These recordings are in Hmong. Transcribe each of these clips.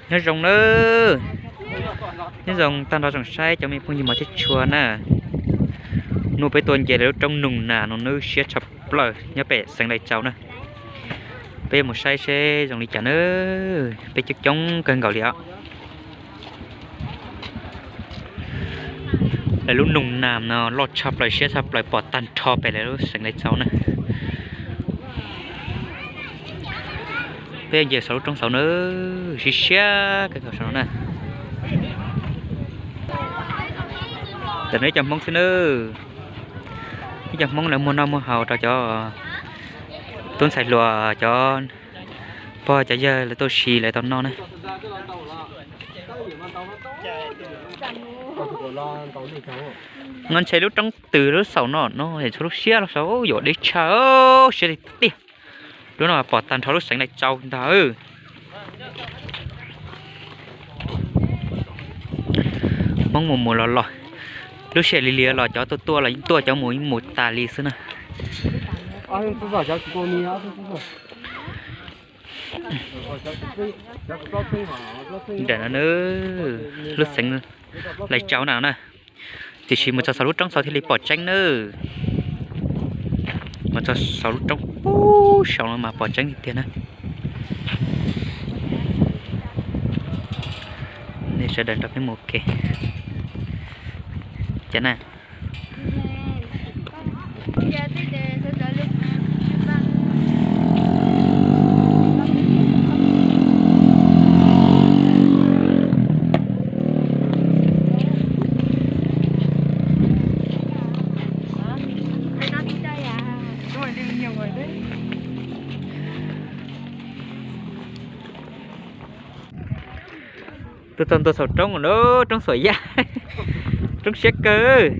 Nyob zoo nawb, nyob zoo tag nrho tsoom saib cov me phooj ywg mos thiab tshua na. Nub peb tuaj nce lawv lub roob Nug Nas no nawb, siab tshaj plaws nyob pem xeev Lais Tsau na. Peb yuav mus saib seb zoo li cas nawb, peb coob coob kawg nkaus li os. Lawv lub Nug Nas no loj tshaj plaws siab tshaj plaws pom tag nrho pem lawv lub xeev Lais Tsau na. Peb nce saum lub roob saud nawb, siab siab kawg nkaus saum no na. Tam no ib co Hmoob xwb nawb, ib co Hmoob lawv muag noj muag haus rau cov tub ntxhais hluas cov pog cov yawg lawv tuaj si lawv tau noj na. No ntshe lub roob twg lub saum no no es tshuav lub siab los saud yuav deb tshaj, siab tiag tiag. Lub no pom tag nrho lub xeev Lais Tsau ntag. Hmoob mus mus los los, lub sij hawm lig lig los cov tuaj tuaj los yeej tuaj, cov mus yeej mus tas li xwb na. Nram no na, lub xeev Lais Tsau na no na. Tiam sis mus txog saum lub roob saud thiaj li pom tseeb nawb. Mus txog saum lub roob pub saum no mas pom tseeb tiag tiag na. Nej sawv daws nrog peb mus ua ke. Cas na. Tuaj txog ntua saum roob lawm, roob Xuam Yaj, roob siab kawg.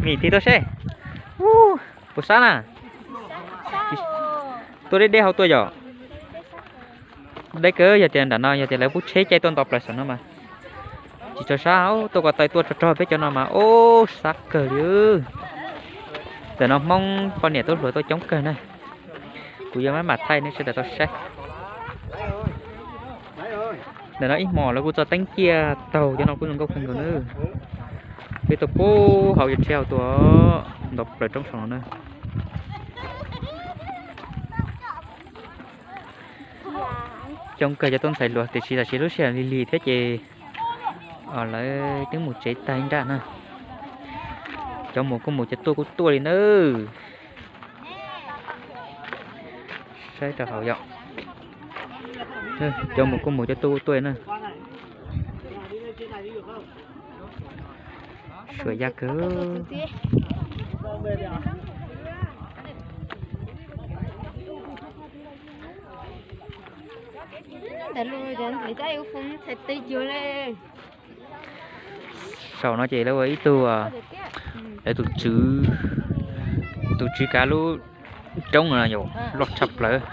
Mim tig tuaj seb. Puas sab na? Tuaj deb deb hauv tuaj yom. Deb kawg, yog tias nram no yog tias lawv pub tsheb caij tuaj nto plaws saum no mas tsis txaus sab, tuaj ko taw tuaj rog rog peb cov no mas ub sab kawg li. Ntawm no Hmoob poj niam tub hluas tuaj coob kawg na. Kuv yuav maj mam thaij nej sawv daws tau saib. Ntawm no ib hmos lawv kuj tso teeb ciaj taug cov no kuj zoo nkauj kawg nkaus na. Peb tuaj pub hauv yog tsheb hauv tuaj nto plaws roob saum no na. Coob kawg cov tub ntxhais hluas tiam sis tam sim lub sij hawm lig lig thiab ces lawv twb mus tsev tag ib nrab na. Cov mus kuj mus, cov tuaj kuj tuaj li nawb. Saib rau hauv yom. Cov mus kuj mus, cov tuaj kuj tuaj na. Xuam Yaj kawg. Saum no ces lawv ua ib tug, lawv tus tswv, tus tswv kav lub roob no yom, loj tshaj plaws.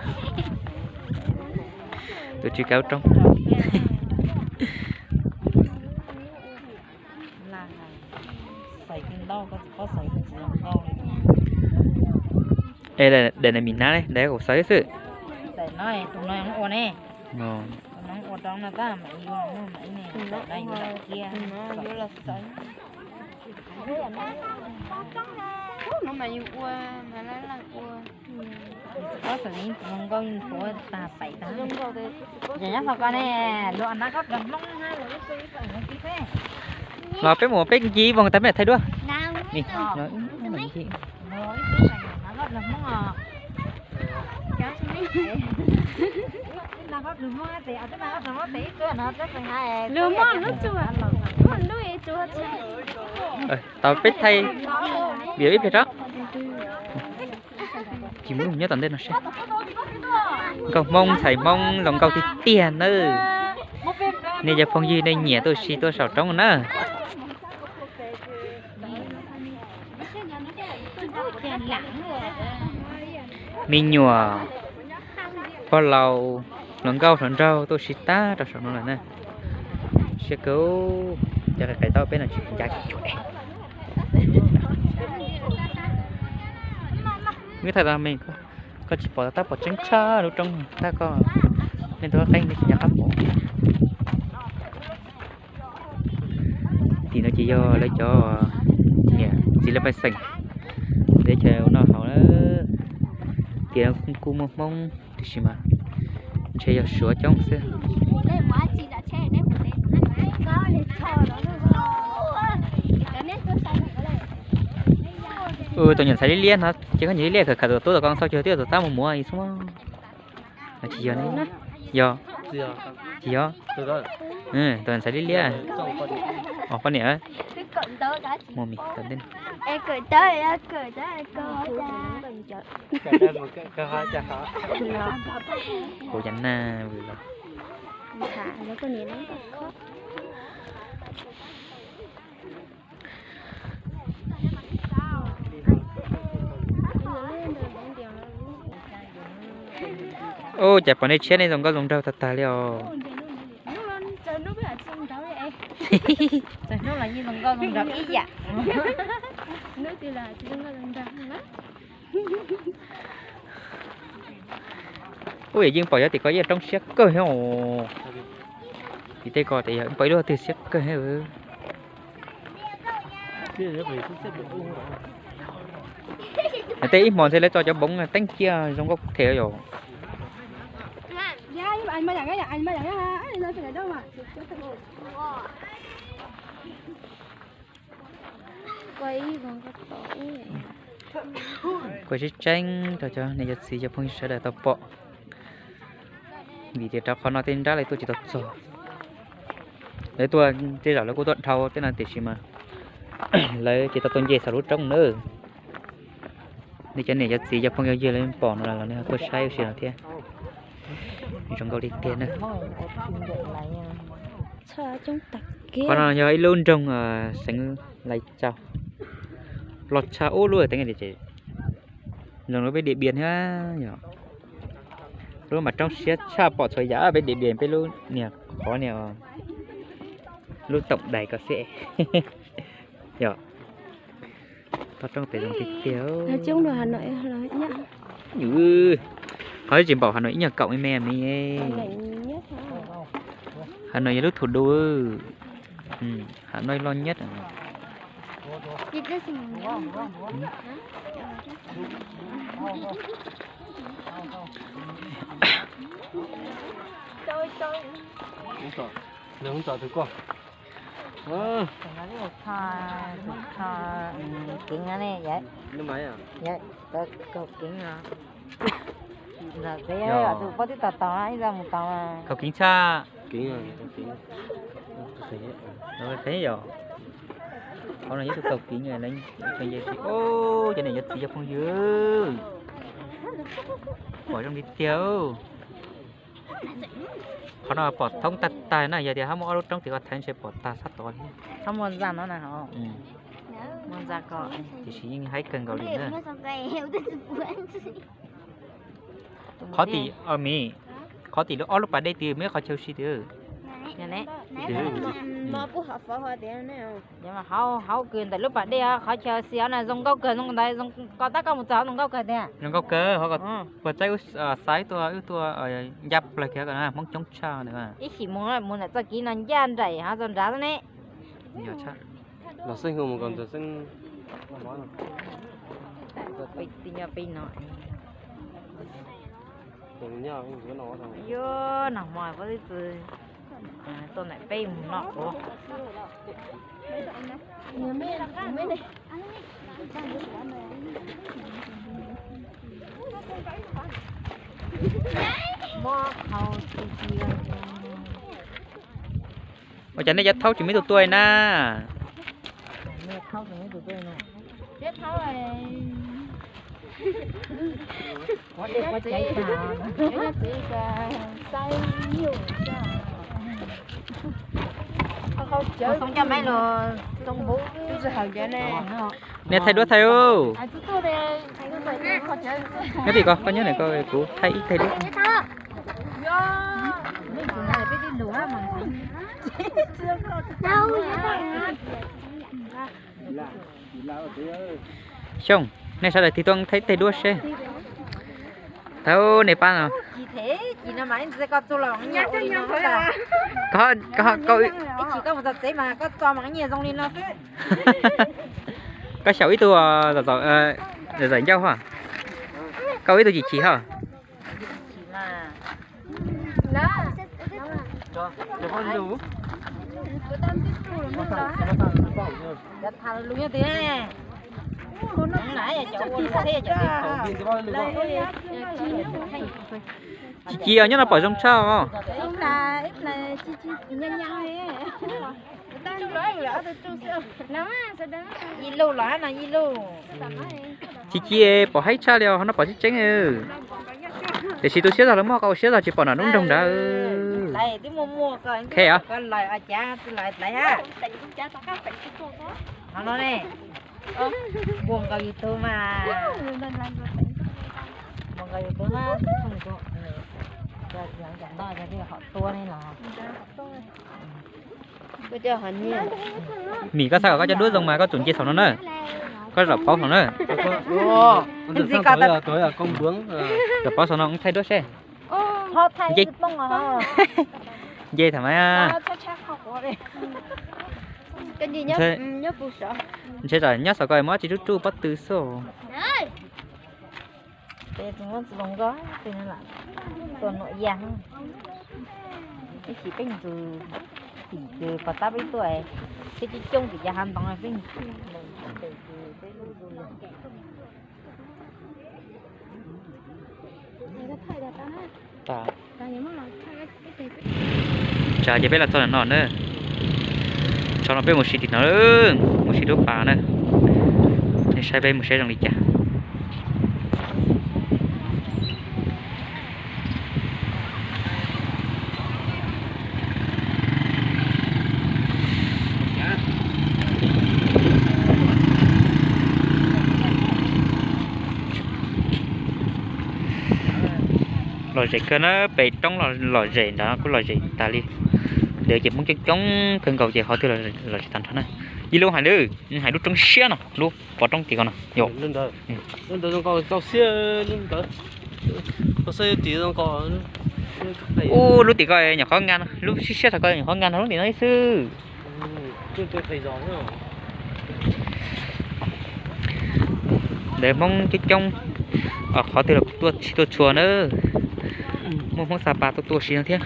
Tus tswv kav lub roob. Es daim no mim nab ne, daim kuv xav xwb. Yog nyob hauv ko ne, luag nab koj dlog Hmoob na, luag ib tug ib tug ib tug xwb. Los peb mus peb nce ib vog tag peb thaij dua. Luag muaj lub tsuas, muaj lub tsuas. Tau peb thaij video ib pliag tso. Tsis mus nyob tom ntej no seb. Nkauj Hmoob ntxhais Hmoob zoo nkauj tiag tiag nawb. Nej cov phooj ywg nej nyiam tuaj si tuaj saum roob na. Me nyuam, pog laus, hluas nkauj hluas nraug tuaj si tag rau saum no lawm na. Siab kawg, cov qis qis tau peb no tsis ncav tsis cuam. Wb thaij tau me, koj tsis pom tab pom tseeb tshaj lub roob tab koj, nej tus qeej nej tsis nco qab pom. cov niam txiv lawv pej xeem teb chaws ua noj haus na. Tias kuj muaj Hmoob tiam sis mas ntshe yog Suav coob xwb. Tus nyuam ntxhais liab liab no ces koj nyuam liab liab khawv khawv tuaj tau koj xauj cuag twb tau tab mus muav xwb. Tsis yog, yog, tsis yog. Tus ntxhais liab liab, poj niam. Kuv cov na vwm los. Ua cas pom nej tshiab nej zoo nkauj zoo nraug tag tag li os. Ub, yeej pom cov tim ko yeej roob siab kawg thiab os. Tim tej ko tias yog pom ib lub twg siab kawg thiab. Tej ib hmos ntshe lawv tso cov npoov teeb ciaj zoo nkauj them yom. Kuaj tseeb tseeb rau cov niam cov txiv cov phooj ywg sawv daws tau pom. Vim tias rau qhov no tej nrab lawv tuaj tsis tau txog. Lawv tuaj tej zaum lawv kuj tuaj dhau tej no tiam sis mas lawv tsis tau tuaj nce saum lub roob na. Nej cov niam cov txiv cov phooj ywg lawv pom no los nej ho tuaj saib ua si no thiab. Zoo nkauj li tiag na. Qhov no yog ib lub nroog xeev Lais Tsau. Los tshaj ub lub teev ces zoo lub peb Điện Biên thiab yom. Lub mas roob siab tshaj pom txhua yam peb Điện Biên peb lub niag qhov niag lub tổng đài ko xwb. Yog toj roob pem zoo tiag tiag. Qhov tsis npaum Hà Nội ib nyuag kaum me me. Hà Nội yog lub thủ đô. Hà Nội loj nhất. Keev no ne, kaum keev no. Tus poj twb tos tos ib zaug mus tos. Kaum keev tshaj. Yog, qhov no yog tus kaum keev. Cov niam cov txiv cov phooj ywg, pom zoo li tiag. Qhov no pom thoob tag tag na, yog tias ho muaj ob lub roob tim ko thaiv ntshe pom tag sab tod. Ho muaj ntxa no na, muaj ntxa ko. Tiam sis yeej haib kawg nkaus li na. Qhov tim, qhov tim lub ob lub pas dej twg muaj ib qhov chaw si twg. Hauv kws ntawm lub pas dej qhov chaw si na zoo nkauj kawg, zoo ntawd zoo ko tab koj mus txog zoo nkauj kawg tiag. Zoo nkauj kawg, puas txaib wb xaiv tuaj, wb tuaj ncaj plaws kiag ko na, Hmoob coob tshaj. Ib chim mus mus ntawm txoj kev no ncaj nraim ho txog nrad xwb ne. Los xeeb hu mus kom ntawd xeeb. Peb nyob peb no. Yuav nag hmo peb twb txwv tuaj ntawm peb mus noj quav. Ua cas nej cov thaub tsis muaj ib tug tuaj na? Neb thaij duab thaij. Nyob tim ko, koj nyob ntawm ko kuv thaij ib thaij duab. Xyooj, nej sawv daws tig tuaj thaij teg duab seb. Thaub nej pab no. Koj, koj, koj, ib chim koj mus txog tsev mas koj tso mas nyiaj zoo li no xwb. Koj xyaum ib tug zam ncauj ho. Koj ua ib tug chim chim ho. Tsis ci os, nyob no pom zoo tshaj os. Tsis ci, pom haib tshaj li os, no pom tseeb tseeb. Tiam sis tu siab zog lawv muaj, koj ua siab zog tsis pom nram lub nroog nrad. Khe os. Mim, koj xav kom koj cov duab zoo mas koj tsum nce saum no na. Koj zaum paub saum na. Zaum paub saum no thaij duab seb. Nce tham mas. Ntshe tsam nyob saum ko muab tsis rub rub pob tw xwb. Tus nuam ya, ib sim peb mus tim pos tab peb tuaj, peb coob coob tim cov hav ntoo peb mus tim peb lub. Tsam ces peb los txog ntawm no na. Tsam no peb mus si tim no, mus si lub pas na. Nej saib peb mus saib zoo li cas. Lom zem kawg na, pem roob los lom zem, nrad kuj lom zem tas li. Ntawd ces Hmoob coob coob kawg nkaus ces qhov twg los zem tag nrho na. Ib lub hais lawm, hais lub roob siab no, lub pov roob tim ko no. Ub, lub tim ko nyuam qhuav ngas, lub siab siab rau ko nyuam qhuav ngas no lub tim no ib xwb. Ntawd Hmoob coob coob, qhov twg los kuj tuaj tsis tuaj tshua na. Muaj Hmoob Xa Pas tuaj tuaj si no thiab.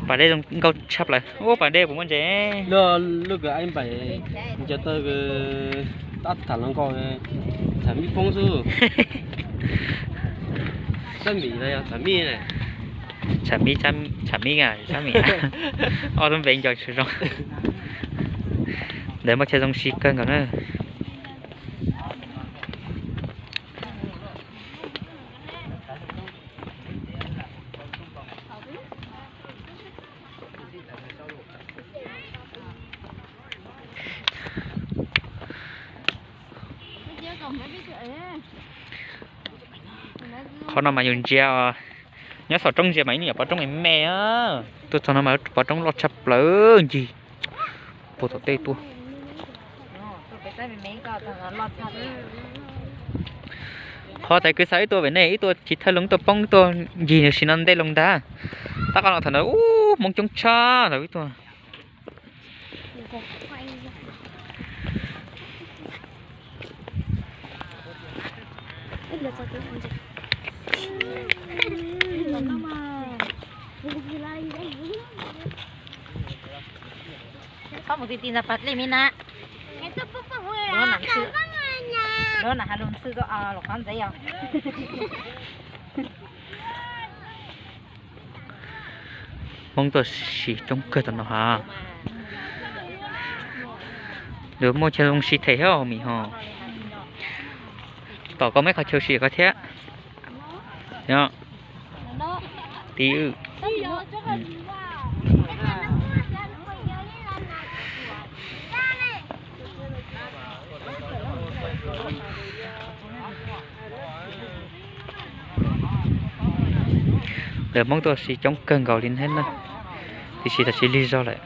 Pas dej zoo nkauj tshaj plaws. Ub, pas dej puas muaj ntses? Lub kws aib npaim ncaws taw kws tab tham hluas nkauj, tshav mib poob xwb. Tsab mim los yog tshav mib? Tshav mib, tshav mib, tsab mim. Ob lub npe nco tsis zoo. Ntawd muaj chaw zoo si kawg nkaus na. Qhov no mas yus ntsia, nyob saum roob ntsia mas ib nyuag pov roob me me. Tuaj txog no mas pov roob loj tshaj plaws ncig puag tom tej tuaj. Qhov tais kwv xa ib tuaj vem nej ib tuaj tsis thawj loo tuaj poob tuaj ncig nws sim no ntej loo ntag. Tab qab no thaum ntawd ub Hmoob coob tshaj lawm ib tuaj. Txhob mus ti ti ntawd pas dej me na. Lub nam hav lug ntxhw los qhov ntxeev yog. Hmoob tuaj si coob kawg tom no ha. Lawv muaj chaw zoo si them thiab mim ho. Tom koj muaj ib qhov chaw si koj thiab. tib wb. Lawv Hmoob tuaj si coob kawg nkaus li thiab na, tiam sis tam sim lig zog lawm.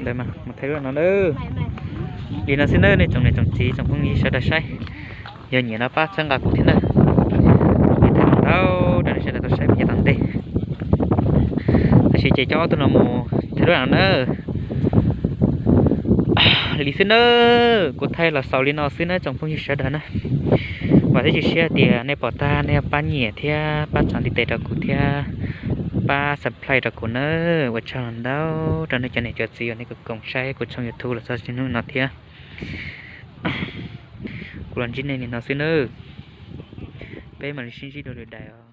Ntawd mas mus thaij lub no na. Li no xwb na nej tsoom niam tsoom txiv tsoom phooj ywg sawv daws saib, yog nyiam no pab txhawb nqa kuv thiab na. Thaij ntau rau nej sawv daws tau saib peb nyob tom ntej. Tab sis ces coj ob tug no mus thaij lub no na. Li xwb na, kuv thaij los xaus li no xwb na tsoom phooj ywg sawv daws na. Vam thiab cia siab tias nej pom tag nej pab nyiam thiab pab tsa ntiv tes rau kuv thiab pab subscribe rau kuv na. Ua tsaug ntau rau nej cov niam cov txiv uas nej koom saib kuv tshooj YouTube los txog hnub no thiab. Kuv los ntsib nej li no xwb nawb. Peb mam li sib ntsib dua lwm daim os.